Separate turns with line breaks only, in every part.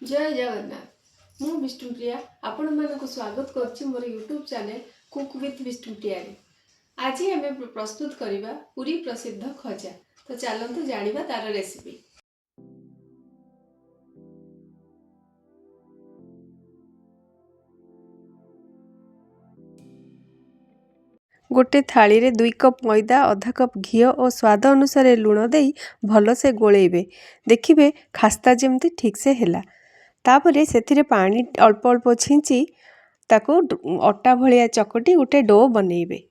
ଜୟ ଜଗନ୍ନାଥ। ମୁଁ ବିଷ୍ଣୁପ୍ରିୟା ଆପଣମାନଙ୍କୁ ସ୍ୱାଗତ କରୁଛି ମୋର ୟୁଟ୍ୟୁବ୍ ଚ୍ୟାନେଲ୍ କୁକ୍ ୱିଥ୍ ବିଷ୍ଣୁପ୍ରିୟାରେ। ଆଜି ଆମେ ପ୍ରସ୍ତୁତ କରିବା ପୁରୀ ପ୍ରସିଦ୍ଧ ଖଜା। ତ ଚାଲନ୍ତୁ ଜାଣିବା ତାର ରେସିପି। ଗୋଟେ ଥାଳିରେ 2 କପ୍ ମଇଦା, ଅଧା କପ୍ ଘିଅ ଓ ସ୍ୱାଦ ଅନୁସାରେ ଲୁଣ ଦେଇ ଭଲସେ ଗୋଳେଇବେ। ଦେଖିବେ, ଖାସ୍ତା ଯେମିତି ଠିକ୍ସେ ହେଲା। ତାପରେ ସେଥିରେ ପାଣି ଅଳ୍ପ ଅଳ୍ପ ଛିଞ୍ଚି ତାକୁ ଅଟା ଭଳିଆ ଚକଟି ଗୋଟେ do ବନେଇବେ।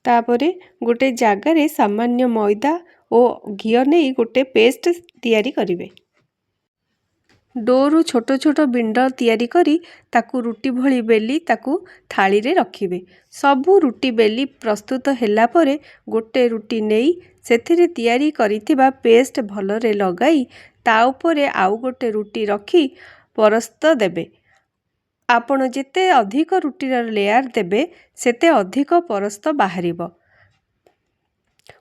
ତାପରେ ଗୋଟେ ଜାଗାରେ ସାମାନ୍ୟ ମଇଦା ଓ ଘିଅ ନେଇ ଗୋଟେ ପେଷ୍ଟ ତିଆରି କରିବେ। ଡୋରୁ ଛୋଟ ଛୋଟ ବିଣ୍ଡ ତିଆରି କରି ତାକୁ ରୁଟି ଭଳି ବେଲି ତାକୁ ଥାଳିରେ ରଖିବେ। ସବୁ ରୁଟି ବେଲି ପ୍ରସ୍ତୁତ ହେଲା ପରେ ଗୋଟେ ରୁଟି ନେଇ ସେଥିରେ ତିଆରି କରିଥିବା ପେଷ୍ଟ ଭଲରେ ଲଗାଇ ତା ଉପରେ ଆଉ ଗୋଟେ ରୁଟି ରଖି ପରସ୍ତ ଦେବେ। ଆପଣ ଯେତେ ଅଧିକ ରୁଟିର ଲେୟାର ଦେବେ, ସେତେ ଅଧିକ ପରସ୍ତ ବାହାରିବ।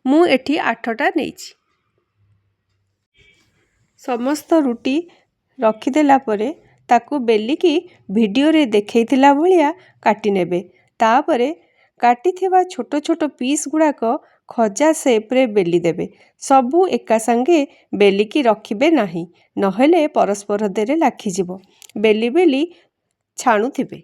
ମୁଁ ଏଠି ଆଠଟା ନେଇଛି। ସମସ୍ତ ରୁଟି ରଖିଦେଲା ପରେ ତାକୁ ବେଲିକି ଭିଡ଼ିଓରେ ଦେଖେଇଥିଲା ଭଳିଆ କାଟି ନେବେ। ତାପରେ କାଟିଥିବା ଛୋଟ ଛୋଟ ପିସ୍ ଗୁଡ଼ାକ ଖଜା ସେପ୍ରେ ବେଲି ଦେବେ। ସବୁ ଏକା ସାଙ୍ଗେ ବେଲିକି ରଖିବେ ନାହିଁ, ନହେଲେ ପରସ୍ପର ଦେହରେ ଲାଖିଯିବ। ବେଲି ବେଲି ଛାଣୁଥିବେ।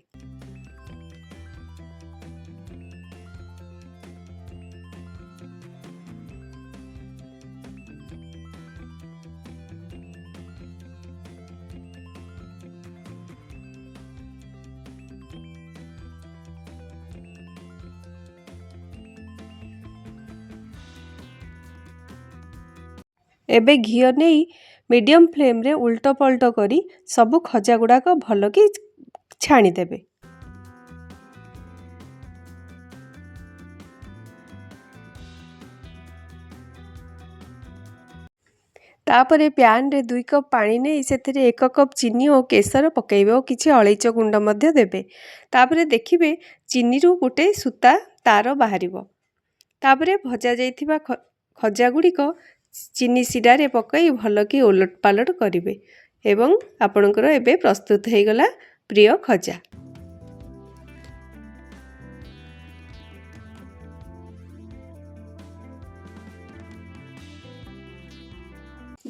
ଏବେ ଘିଅ ନେଇ ମିଡ଼ିୟମ୍ ଫ୍ଲେମ୍ରେ ଉଲଟ ପଲଟ କରି ସବୁ ଖଜା ଗୁଡ଼ାକ ଭଲକି ଛାଣିଦେବେ। ତାପରେ ପ୍ୟାନ୍ରେ 2 କପ୍ ପାଣି ନେଇ ସେଥିରେ 1 କପ୍ ଚିନି ଓ କେଶର ପକାଇବେ ଓ କିଛି ଅଳେଇଚ ଗୁଣ୍ଡ ମଧ୍ୟ ଦେବେ। ତାପରେ ଦେଖିବେ, ଚିନିରୁ ଗୋଟେ ସୂତା ତାର ବାହାରିବ। ତାପରେ ଭଜା ଯାଇଥିବା ଖଜା ଗୁଡ଼ିକ ଚିନି ଶିରାରେ ପକାଇ ଭଲକି ଓଲଟ ପାଲଟ କରିବେ ଏବଂ ଆପଣଙ୍କର ଏବେ ପ୍ରସ୍ତୁତ ହେଇଗଲା ପ୍ରିୟ ଖଜା।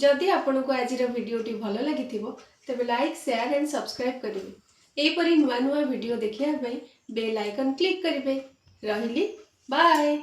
ଯଦି ଆପଣଙ୍କୁ ଆଜିର ଭିଡ଼ିଓଟି ଭଲ ଲାଗିଥିବ, ତେବେ ଲାଇକ୍, ସେୟାର ଆଣ୍ଡ ସବସ୍କ୍ରାଇବ୍ କରିବେ। ଏହିପରି ନୂଆ ନୂଆ ଭିଡ଼ିଓ ଦେଖିବା ପାଇଁ ବେଲ୍ ଆଇକନ୍ କ୍ଲିକ୍ କରିବେ। ରହିଲି, ବାଏ।